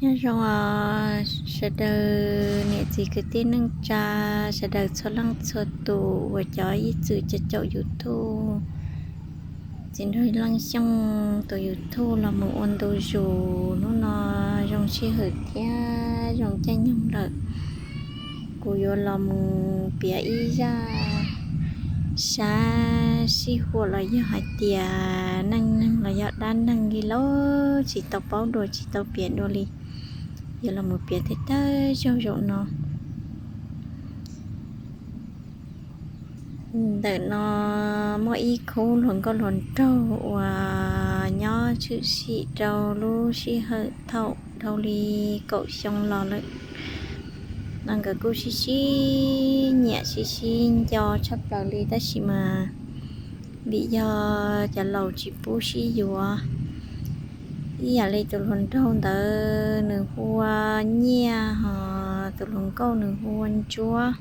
Nyob zoo os sawv daws niam txiv kwv tij neej tsa, sawv daws txhua leej txhua tus uas cov ib txwm caum YouTube, Txiv Nraug Leej Xyooj tus YouTube los mus ua ntu zus. Hnub no zoo sij hawm thiab zoo caij nyoog lawm, kuv yuav los mus piav ib zaj sab sij huam los yog hais tias neej neeg los yog dab neeg li lauj, tsis tau paub dua tsis tau piav dua li. Yuav los mus piav thiab tawb zaug zaum no. Ntawm no muaj ib khub hluas nkauj hluas nraug uas nyob tshwm sim rau lub sij hawm thaum dhau li kaum xyoo los lawm no, nkawd kuj sib sib nyiam sib sib nco tshaj plaws li, tab sis mas vim yog cov laus tsis pub sib yuav. Ib yam li tus hluas nraug ntawd nws hu ua Nyiaj, hos tus hluas nkauj nws hu ua Ntsuab.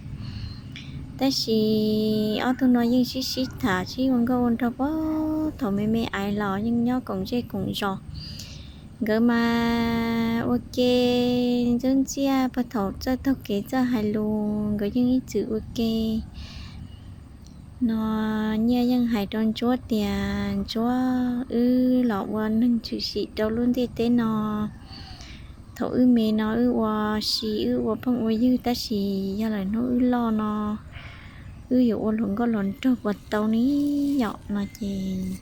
Tab sis ob tug no yeej sib sib tham sib ua nkauj ua nraug puag thaum me me aiv los yeej nyob koom zej koom zos. Nkawd mas ua ke ntxub ntxiaj puag thaum txawj taug kev txawj hais lus, nkawd yeej ib txwm ua ke no. Nyiaj yeej hais rau Ntsuab tias, Ntsuab, wb los ua neeg tshwm sim rau lub ntiaj teb no, thaum wb me no wb ua si wb ua phooj ua ywg, tab sis yog lawm hnub wb loj no wb yuav ua hluas nkauj hluas nraug puas tau ne yom? No ces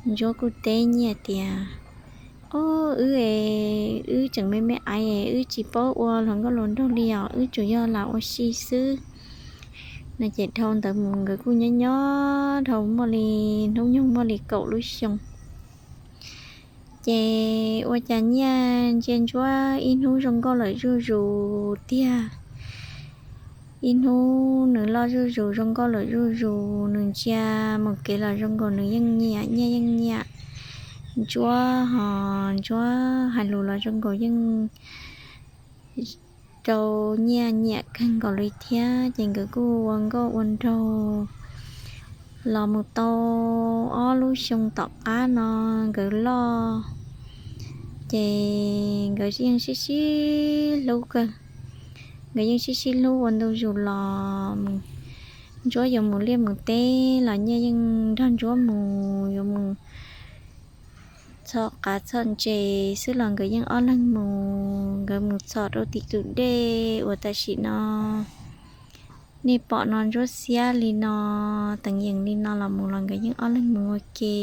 Ntsuab kuj teb Nyiaj tias, Ob, wb es wb tseem me me aiv es wb tsis paub ua hluas nkauj hluas nraug li os, wb tsuas yog lam ua si xwb. No ces dhau ntawd mus nkawd kuj nyob nyob dhau muaj li hnub nyoog muaj li kaum lub xyoo. Ces ua cas Nyiaj ntsia Ntsuab ib hnub zoo nkauj lawm zuj zus tiag. Ib hnub nws loj zuj zus zoo nkauj lawm zuj zus, nws ntsia mus kev los zoo nkaus nws yeej nyiam, Nyiaj yeej nyiam Ntsuab, hos Ntsuab hais lus los zoo nkaus yeej rau Nyiaj nyiam kawg nkaus li thiab. Ces nkawd kuj ua nkauj ua nraug los mus tau ob lub xyoo tom qab no nkawd loj, ces nkawd yeej sib sib hlub kawg. Nkawd yeej sib sib hlub ua ntu zus los mus, Ntsuab yuav mus liaj mus teb los Nyiaj yeej nrog Ntsuab mus, yuav mus txhom qav txhom ntses xwb los nkawd yeej ob leeg mus. Nkawd mus txhom rau tim tus dej uas tam sim no nej pom no, ntsuab xiab li no, teev yees li no los mus los nkawd yeej ob leeg mus ua ke.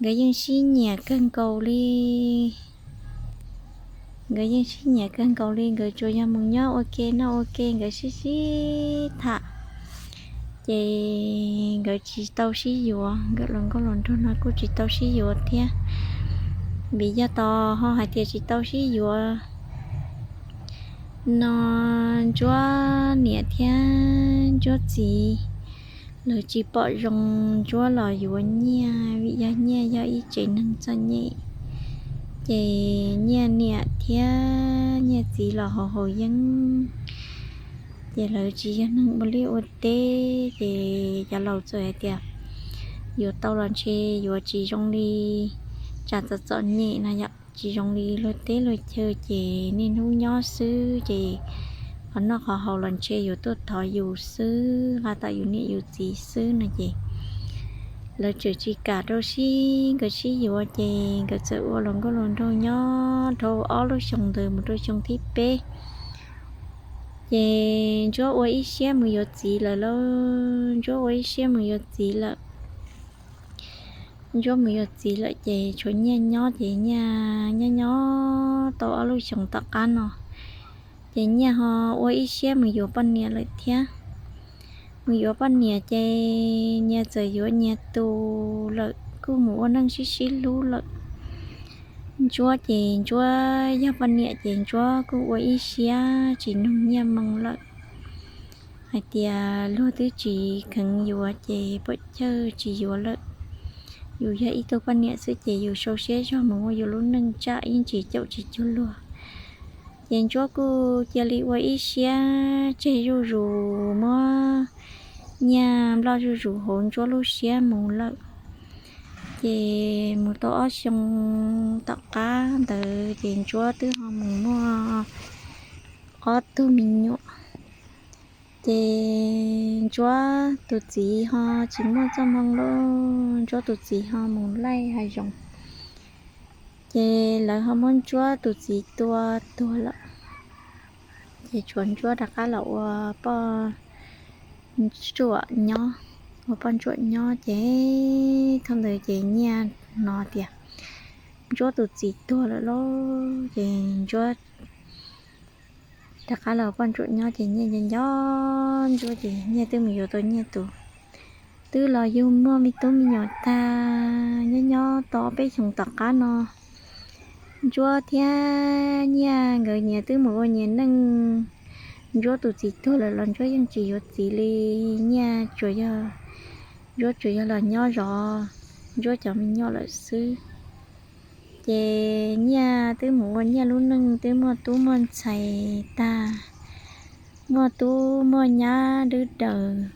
Nkawd yeej sib nyiam kawg nkaus li. Nkawd yeej sib nyiam kawg nkaus li, nkawd tsuas yog mus nyob ua ke noj ua ke, nkawd sib sib tham. Ces nkawd tsis tau sib yuav, nkawd hluas nkauj hluas nraug no kuj tsis tau sib yuav thiab. Vim yog tos ho hais tias tsis tau sib yuav no, Ntsuab niam thiab Ntsuab txiv lawv tsis pom zoo Ntsuab los yuav Nyiaj, vim yog Nyiaj yog ib tsev neeg txom nyem. Ces Nyiaj niam thiab Nyiaj txiv los haus haus yeeb, ces lawv tsis yog neeg ua liaj ua teb, ces cov laus txawm hais tias yuav tau los ntshe yuav tsis zoo li, tsam txom txom nyem no yom, tsis zoo li luag teb luag chaw, ces niaj hnub nyob xwb ces qhov noj qhov haus los ntshe yuav tuaj thov yus xwb, nqa tom yus niam yus txiv xwb no ces lawv tseem tsis kam rau sib, nkawd sib yuav ces nkawd txawm ua hluas nkauj hluas nraug nyob rau ob lub xyoo ntawd mus rau xyoo thib peb. Ces Ntsuab ua ib siab mus yuav txiv lawm lauj, Ntsuab ua ib siab mus yuav txiv lawm. Ntsuab mus yuav txiv lawm ces tshuav Nyiaj nyob, ces Nyiaj nyob nyob tau ob lub xyoos tom qab no, ces Nyiaj ho ua ib siab mus yuav poj niam lawm thiab. Mus yuav poj niam ces nyias txawm yuav nyias tus lawm, kuj mus ua neej sib sib hlub lawm. Ntsuab ces Ntsuab yog poj niam ces Ntsuab kuj ua ib siab tsis nug Nyiaj moo lawm, hais tias luag twb tsis kheev yuav ces puam chawj tsis yuav lawm. Yus yog ib tug poj niam xwb ces yus sau siab zog mus ua yus lub neej tsam ib ntsis caum tsis cuag luag. Ces Ntsuab kuj cia li ua ib siab tseg zuj zus, muab Nyiaj nploj zuj zus hauv Ntsuab lub siab mus lawm. Ces mus tau ob xyoo tom qab ntawd ces Ntsuab twb ho mus muaj ob tug me nyuam. Ces Ntsuab tus txiv ho tsis muaj txoj hmoo lawm, Ntsuab tus txiv ho mus laij hav zoov. Ces lawv ho muab Ntsuab tus txiv tua tuag lawm. Ces tshuav Ntsuab rov qab los ua poj ntsuam nyob, ua poj ntsuam nyob ces thaum ntawd ces Nyiaj hnov tias Ntsuab tus txiv tuag lawm lauj. Ces Ntsuab rov qab los ua poj ntsuam nyob ces Nyiaj nco nco Ntsuab ces Nyiaj twb mus yuav tau Nyiaj tus, twb los yug muaj me tub me nyuam tag. Nyob nyob tau peb xyoos tom qab no, Ntsuab thiab Nyiaj nkawd nyias twb mus ua nyias neej. Ntsuab tus txiv tuag lawm los Ntsuab yeej tsis yuav txiv li. Nyiaj tsuas yog, Ntsuab tsuas yog los nyob zov Ntsuab cov me nyuam lawm xwb. Ces Nyiaj twb mus ua Nyiaj lub neej, twb muaj tub muaj ntxhais tag, muaj tub muaj nyab dub daws.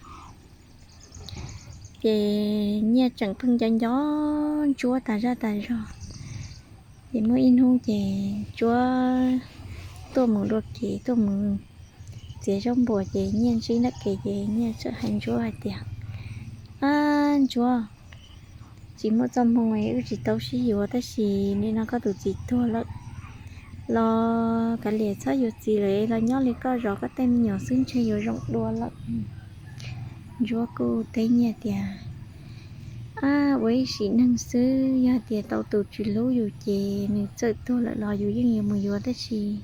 Ces Nyiaj tseem pheej nco nco Ntsuab tas zaj tas zog. Ces muaj ib hnub ces Ntsuab tuaj mus dua kev, tuaj mus txiav zaub npuas ces Nyiaj ntsib ntawm kev ces Nyiaj txawm hais Ntsuab hais tias, Ab Ntsuab, tsis muaj txoj hmoo es wb tsis tau sib yuav, tab sis nim no koj tus txiv tuag lawm los kav liam txhob yuav txiv lawm, los nyob li koj zov koj tej me nyuam xwb ntshe yuav zoo dua lawm. Ntsuab kuj teb Nyiaj tias, Ab, ua ib sim neej xwb, yog tias tau tus tsis hlub yus ces nws txawm tuag lawm los yus yeej yuav mus yuav, tab sis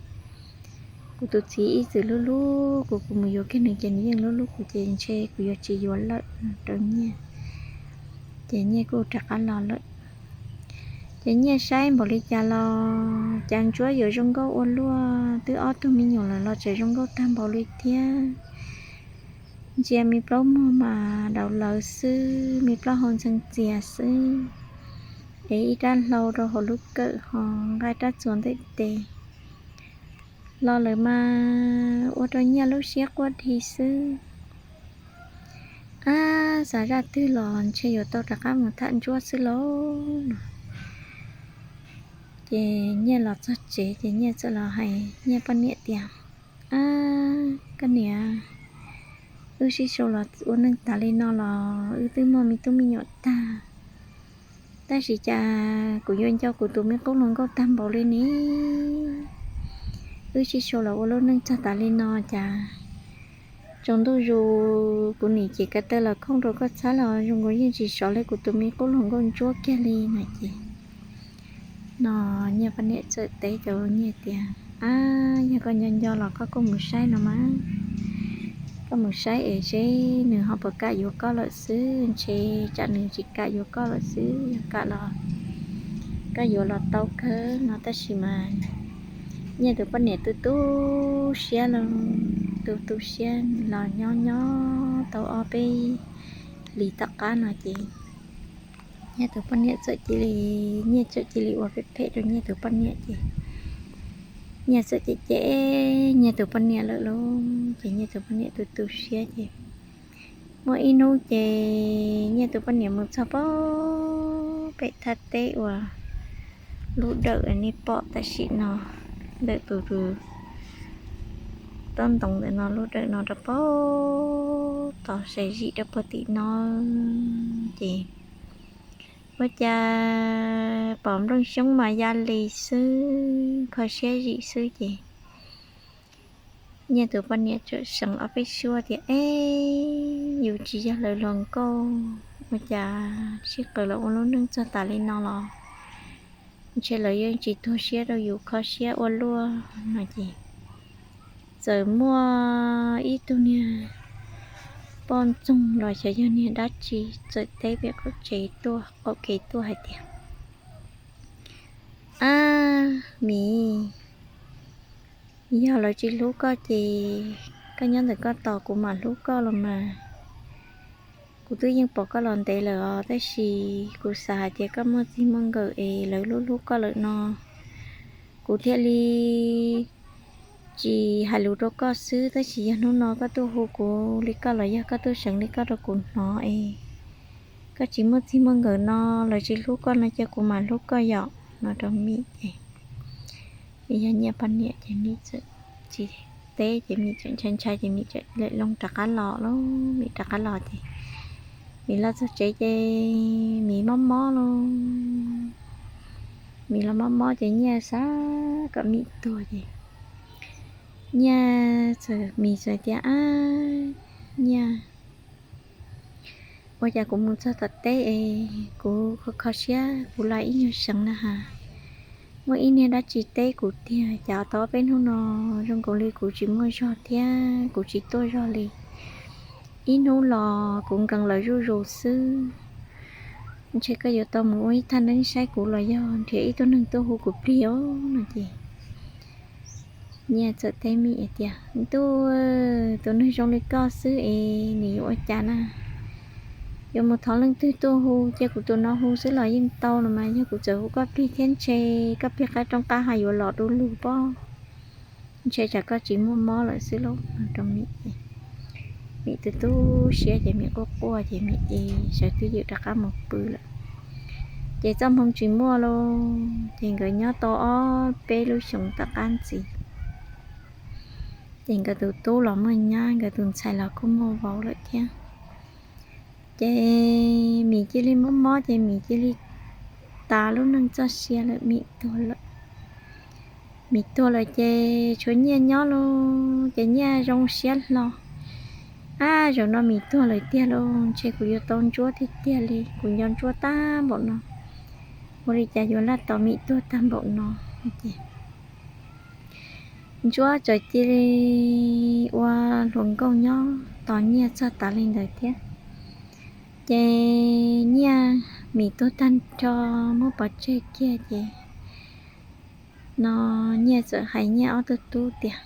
kuv tus txiv ib txwm hlub hlub kuv, kuv mus yuav kiag nws ces nws yeej hlub hlub kuv ces ntshe kuv yuav tsis yuav lawm, no rau Nyiaj. Ces Nyiaj kuj rov qab los lawm. Ces Nyiaj saib npaum li cas los cas Ntsuab yuav zoo nkauj ua luaj, twb ob tug me nyuam lawm los tseem zoo nkauj tag npaum li thiab. Ntsia me plaub muag mas dav lawv xwb, me plaub hau ntxhee txias xwb, es ib rab hlau rau hauv lub kawm ho nqa rab txuas ntawm tes. Los lawm mas ua rau Nyiaj lub siab quaj dhi xwb. Ab, xav zaj twg los ntshe yuav tau rov qab mus tham Ntsuab xwb lauj, no. Ces Nyiaj los txog tsev ces Nyiaj txawm los hais Nyiaj poj niam tias, Ab, koj niam, wb sib sau los ua neej tas li no los wb twb muaj me tub me nyuam tag, tab sis cas kuv yuav nco kuv tus me qub hluas nkauj tag npaum li ne. Wb sib sau los ua lub neej txog tas li no cas tsaus ntuj zus kuv nim ces kav taw los khooj rau koj txhab los zoo nkaus yeej tsis sov li kuv tus me qub hluas nkauj Ntsuab kiag li, no ces, no Nyiaj poj niam txawm teb rau Nyiaj tias, Ab, yog koj nco nco los koj kuj mus saib no mas, koj mus saib es seb nws ho puas kam yuav koj lawm xwb, ntshe tsam nws tsis kam yuav koj lawm xwb, yog kam los koj yuav los tau kawg, no. Tab sis mas Nyiaj tus poj niam tu tu siab los, tu tu siab los nyob nyob tau ob peb hlis tom qab no ces Nyiaj tus poj niam txawm cia li, Nyiaj txawm cia li ua phem phem rau Nyiaj tus poj niam ces Nyiaj txawm cem cem Nyiaj tus poj niam lawm lauj. Ces Nyiaj tus poj niam tu tu siab ces muaj ib hnub ces Nyiaj tus poj niam mus txog pem thaj teb uas lub dawm nej pom tam sim no, dawm tus tus tob ntoo ntawm no, lub dawm no rau pem tod, sai zim rau puag tim no ces ua cas pom nplooj xyoob mas ya li xwb, kho siab zim xwb ces Nyiaj tus poj niam txawm seev ob peb suab tias, Eb, yus tsis yog lawv hluas nkauj, ua cas sib qawm los ua lub neej txog tas li no los ntshe lawv yeej tsis tuag siab rau yus, kho siab ua luaj, no ces txawm muaj ib tug niag poj ntxoog los xyov yog niag dab tsi txawm teb pem qaum tsev tuaj, qaum kev tuaj hais tias, Ab miv, yog lawv tsis hlub koj ces koj nyob ntawm koj tos kuv mam hlub koj los mas. Kuv twb yeej pom koj los ntev lawm os, tab sis kuv xav hais tias koj muaj txij muaj nkawm es lawv hlub hlub koj lawm no, kuv thiaj li tsis hais lus rau koj xwb. Tab sis yog hnub no koj tuaj hu kuv li koj los yog koj tuaj seev li koj rau kuv hnov es koj tsis muaj txij muaj nkawm no, lawv tsis hlub koj no ces kuv mam hlub koj yom, no rau Mim ces, Mim yog Nyiaj poj niam ces Mim txawm tsis teb ces Mim txawm ntshai ntshai ces Mim txawm lawm loo rov qab los lauj. Mim rov qab los ces Mim los txog tsev ces Mim mob mob lauj. Mim los mob mob ces Nyiaj xav kom Mim tuag ces Nyiaj txawm, Mim txawm tias, Ab, Nyiaj, ua cas kuv mus txog tom teb es kuv kho kho siab kuv los ib nyuag seev na has, muaj ib niag dab tsi teb kuv tiag, cas tau ob peb hnub no zoo nkaus li kuv tsis muaj zog thiab kuv tsis tuaj zog li. Ib hnub los kuv nkees lawv zuj zus xwb. Ntshe koj yuav tau mus ua ib thaj neeb saib kuv los yog nrhiav ib tug neeg tuaj hu kuv plig os, no ces Nyiaj txawm teb Mim tias, Ntuj, tus neeg zoo li koj xwb es nws yuav ua cas na? Yuav mus thov leej twg tuaj hu, cia kuv tus no hu xwb los yeej tau los mas, yog kuv txawm hu koj plig thiab ntshe koj plig qab roob qab hav yuav los du lug pob. Ntshe tsam koj tsis muaj mob lawm xwb lauj, no rau Mim. Mim tu tu siab ces Mim quaj quaj ces Mim ces sawv twj ywm rov qab mus pw lawm. Ces txoj hmoo tsis muaj lauj, ces nkawd nyob tau ob peb lub xyoos tom qab ntxiv. Ces nkawd tus tub los muaj nyab, nkawd tus ntxhais los kuj muaj vauv lawm thiab. Ces Mim cia li mob mob ces Mim cia li tas lub neej txoj sia lawm, Mim tuag lawm. Mim tuag lawm ces tshuav Nyiaj nyob lauj, ces Nyiaj zoo siab hlo. Ab, zaum no Mim tuag lawm tiag lauj, ntshe kuv yuav tau ntsuab tiag tiag li, kuv nco ntsuab tag npaum no. Ua li cas yuav laj tos Mim tuag tag npaum no? Ces ntsuab txawm cia li ua hluas nkauj nyob tos Nyiaj txog tas li ntawd thiab. Ces Nyiaj, Mim tuag tag nrho muab pov tseg kiag ces no Nyiaj txawm hais Nyiaj ob tug tub tias,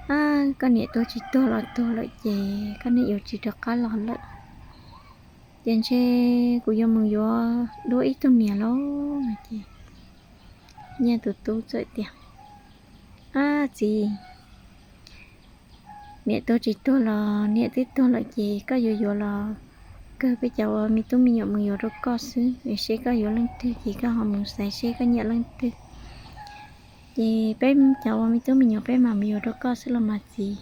Ab, koj niam tuag tsis tuag los tuag lawm ces koj niam yuav tsis rov qab los lawm. Ces ntshe kuv yuav mus yuav dua ib tug niam lauj. Ces Nyiaj tus tub txawm tias, Ab txiv, niam tuag tsis tuag los niam twb tuag lawm ces koj yuav yuav los kawg peb cov ua me tub me nyuam mus yuav rau koj xwb, seb koj yuav leej twg ces koj ho mus xaiv seb koj nyiam leej twg. Ces peb cov ua me tub me nyuam peb mam mus yuav rau koj xwb los mas txiv.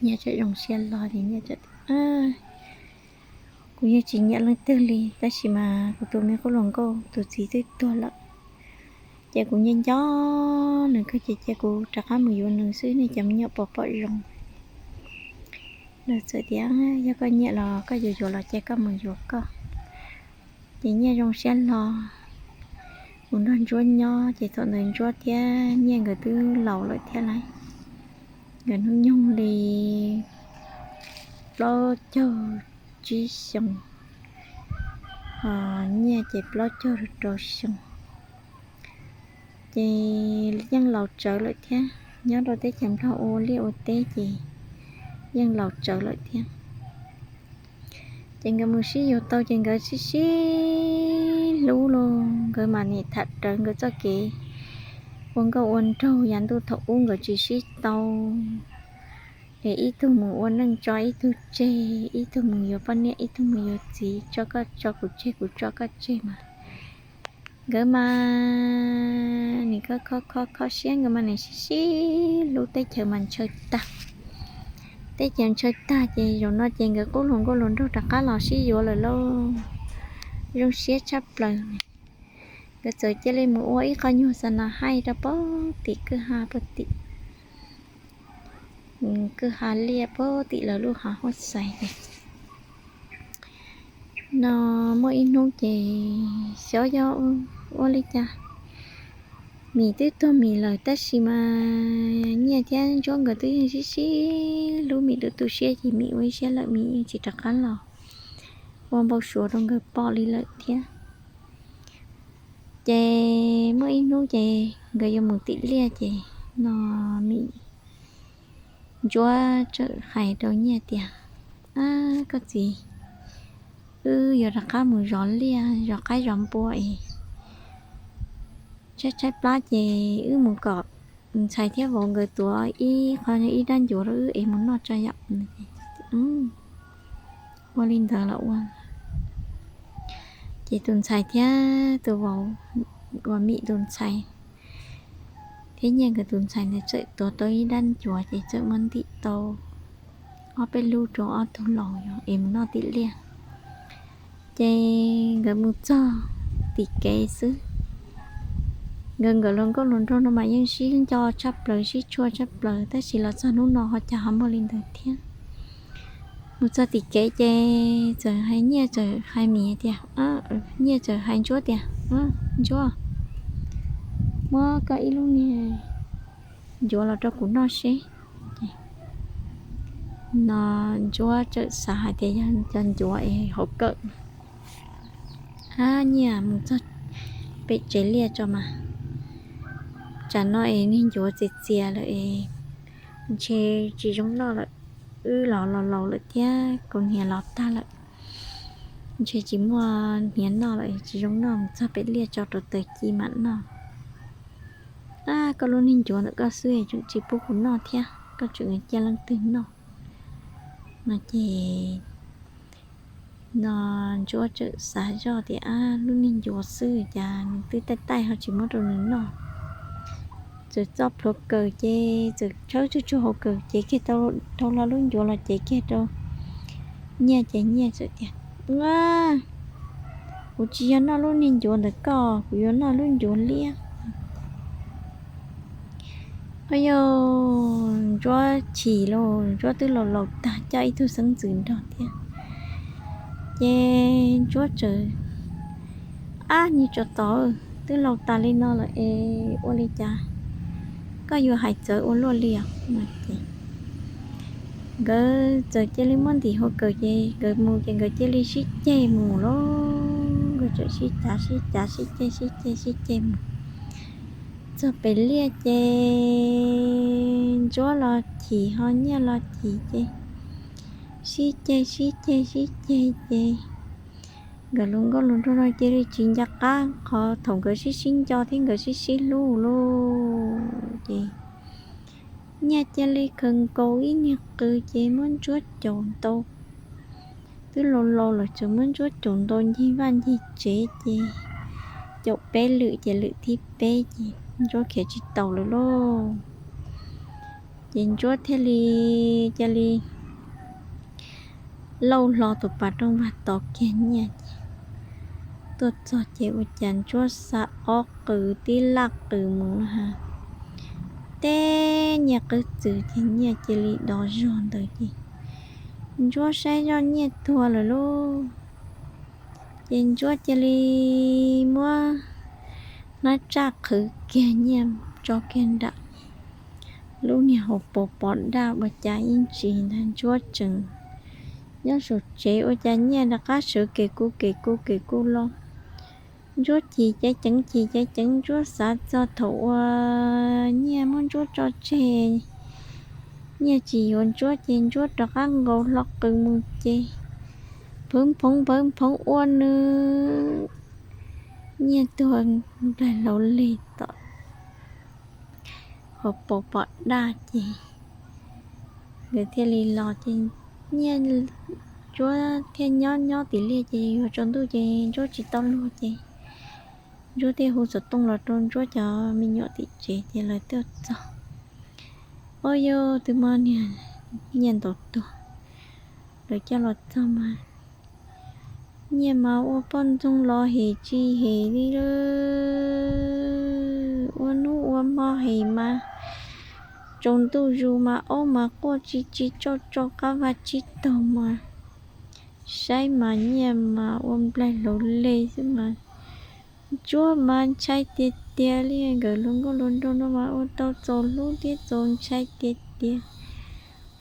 Nyiaj txawm zoo siab hlo ces Nyiaj txawm tias, Kuv yeej tsis nyiam leej twg li, tab sis mas kuv tus me qub hluas nkauj tus txiv twb tuag lawm, ces kuv nco nco nws kawg ces cia kuv rov qab mus yuav nws xwb, nej cov me nyuam puas pom zoo? Lawv txawm tias, Yog koj nyiam los koj yuav yuav los cia koj mus yuav koj. Ces Nyiaj zoo siab hlo mus nrog Ntsuab nyob, ces thaum ntawd Ntsuab thiab Nyiaj nkawd twb laus lawm thiab lauj. Nkawd hnub nyoog li plaub caug tsib xyoos, Nyiaj ces plaub caug rau xyoo. Ces yeej laus tsawv lawm thiab, nyob rau teb chaws Nplog ua liaj ua teb ces yeej laus tsawv lawm thiab. Ces nkawd mus sib yuav tau ces nkawd sib sib hlub los nkawd mam nim tham rawv nkawd txoj kev ua nkauj ua nraug yav ntuj thaum ub nkawd tsis sib tau, es ib tug mus ua neej tso ib tug tseg, ib tug mus yuav poj niam ib tug mus yuav txiv, tso koj tso kuv tseg kuv tso koj tseg mas. Nkawd mas nim kho kho kho kho siab, nkawd mas nim sib sib hlub, teb chaws mas ntshaw tag. Teb chaws ntshaw tag ces zaum no ces nkawd qub hluas nkauj hluas nraug rov qab los sib yuav lawm lauj. Zoo siab tshaj plaws. Nkawd txawm cia li mus ua ib qho nyuag xa na haij rau pog tim kwj ha pog tim kwj ha liaj pog tim lawv lub hav huab xais ces no muaj ib hnub ces xyov yog ua li cas, Mim twb tuag Mim lawm tab sis mas Nyiaj thiab Ntsuab nkawd twb yeej sib sib hlub, Mim tu tu siab ces Mim ua ib siab lawm Mim yeej tsis rov qab los ua npau suav rau nkawd pom li lawm thiab. Ces muaj ib hnub ces nkawd yuav mus tim liaj ces no Mim, Ntsuab txawm hais rau Nyiaj tias, Ab koj txiv, wb yuav rov qab mus zov liaj zov qaib zov npua es tshaib tshaib plab ces wb mus kom ntxhais thiab vauv nkawd tuav ib qho ib rab ncuav rau wb es mus noj tso yom. Ua li ntawd los ua, ces tus ntxhais thiab tus vauv uas Mim tus ntxhais thiab Nyiaj nkawd tus ntxhais ntawd txawm tuav tau ib dab ncuav ces txawm muab ntim tau ob peb lub rau ob tug laus yog es mus noj tim liaj. Ces nkawd mus txog tim kev xwb, nkawd nkawd hluas nkauj hluas nraug no mas yeej sib nco tshaj plaws sib tshua tshaj plaws, tab sis los txog hnub no ho cas ho muaj li ntawd thiab. Mus txog tim kev ces txawm hais Nyiaj txawm hais Mim tias, Nyiaj txawm hais Ntsuab tias, Ntsuab, muab koj ib lub niag ncuav los rau kuv noj seb. No Ntsuab txawm xav hais tias yog cov ncuav es hauv kawm. Ab, Nyiaj mus txog pem tsev liaj tso mas, tsam no es niag ncuav txias txias lawm es ntshe tsis zoo noj lawm, wb los laus laus lawm thiab kaus hniav los tag lawm, ntshe tsis muaj hniav noj lawm tsis zoo noj, mus txog pem liaj tso rau taws ci mam noj. Ab, koj lub niag ncuav ntawm koj xwb tseem tsis pub kuv noj thiab, koj tseem cia leej twg noj? No ces no Ntsuab txawm xav zoj tias, Ab, lub niag ncuav xwb cas nws twb taij taij ho tsis muab rau nws noj. Txawm txo plhuav kawm ces txawm tshawb tsuag tsuag hauv kawm cev kiag rau hlo lub ncuav los cev kiag rau Nyiaj ces Nyiaj txawm tias, Kuv tsis yog noj lub niag ncuav ntawm koj, kuv yuav noj lub ncuav liab. Ho yog Ntsuab chim lauj, Ntsuab twb laus laus tag coj ib tug xeeb ntxwv nrog thiab. Ces Ntsuab txawm, Ab, niag tsov tod, twb laus tas li no lawm es ua li cas koj yuav hais txawv ua luaj li os? Nkawd txawm cia li muab ntim hauv kawm ces nkawd mus ces nkawd cia li sib ceg mus lauj. Nkawd txawm sib cav sib cav sib ceg sib ceg sib ceg mus txog pem liaj ces Ntsuab los chim ho Nyiaj los chim ces sib ceg sib ceg sib ceg ces nkawd hluas nkauj hluas nraug no cia li tsis nco qab qhov thaum nkawd sib sib nco thiab nkawd sib sib hlub lauj. Ces Nyiaj cia li khaws nkaus ib niag qws ces muab Ntsuab caum ntaus, twb laus laus lawm tseem muab Ntsuab caum ntaus ncig vaj ncig tsev ces caum peb lwm ces lwm thib peb ces Ntsuab khiav tsis taus lawm lauj. Ces Ntsuab thiaj li cia li lauj hlo tus pas rooj vag tos kiag Nyiaj ces tuaj txog ces ua cas Ntsuab xa ob qws tib laj qws mus ha, teb Nyiaj qwb txwm ces Nyiaj cia li dov zog ntawd ces Ntsuab saib zoj Nyiaj tuag lawm lauj. Ces Ntsuab cia li muab hnab tsaj qhwv kiag Nyiaj tso kiag nram lub niag hauv paus pos daj ua cas ib ntsis ntag Ntsuab tseem nyob saum tsev ua cas Nyiaj rov qab sawv kev kuj kev kuj kev kuj los. Ntsuab chim ceev ceev chim ceev ceev, Ntsuab xav txog thaum uas Nyiaj muab Ntsuab tso tseg, Nyiaj tsis yuav Ntsuab ces Ntsuab rov qab nkaus hlo qws mus ces phawv phoov phawv phoov ua nws Nyiaj tuag nplaig hlauv leg tom hauv paus pos daj ces nkawd thiaj li los ces Nyiaj, Ntsuab thiaj nyob nyob tim liaj ces yuav tsaus ntuj ces Ntsuab tsis tau luag ces Ntsuab thiaj hu xov tooj los rau Ntsuab cov me nyuam tim tsev ces lawv tuaj txog. Ua yog twb muab niag Nyiaj ntaus tuag, lawv coj los txog mas Nyiaj mas ua poj ntxoog los hem tsis hem li, ua hnub ua hmo hem mas tsaus ntuj zus mas aub mas quaj tsis tsis tsau tsau qab vaj tsib taug mas saib mas Nyiaj mas ua nplaig hlauv leg xwb mas Ntsuab mas ntshai tiag tiag li. Nkawd hluas nkauj hluas nraug no mas ua tau txaus hlub thiab txaus ntshai tiag tiag,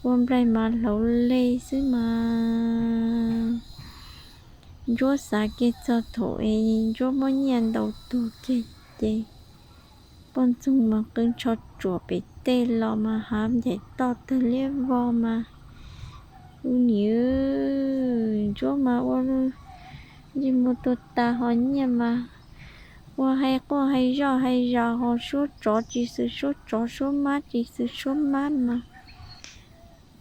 ua nplaig mas hlauv leg xwb mas Ntsuab xav kiag txog thaum es Ntsuab muab Nyiaj ntaus tuag kiag ces poj ntxoog mas qw ntsho tsuam pem tej los mas hav ncaim toj tawg liab vog mas ub niam, Ntsuab mas ua ntsej muag tuag tas ho Nyiaj mas ua hais quaj hais zoj hais zos ho suab tsov tsis xwm suab tsov, suab mab tsis xwm suab mab mas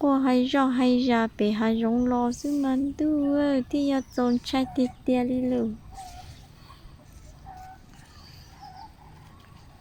Quaj hais zoj hais zas pem hav zoov los xwb mas ntuj, thiaj yog txaus ntshai tiag tiag li lawm.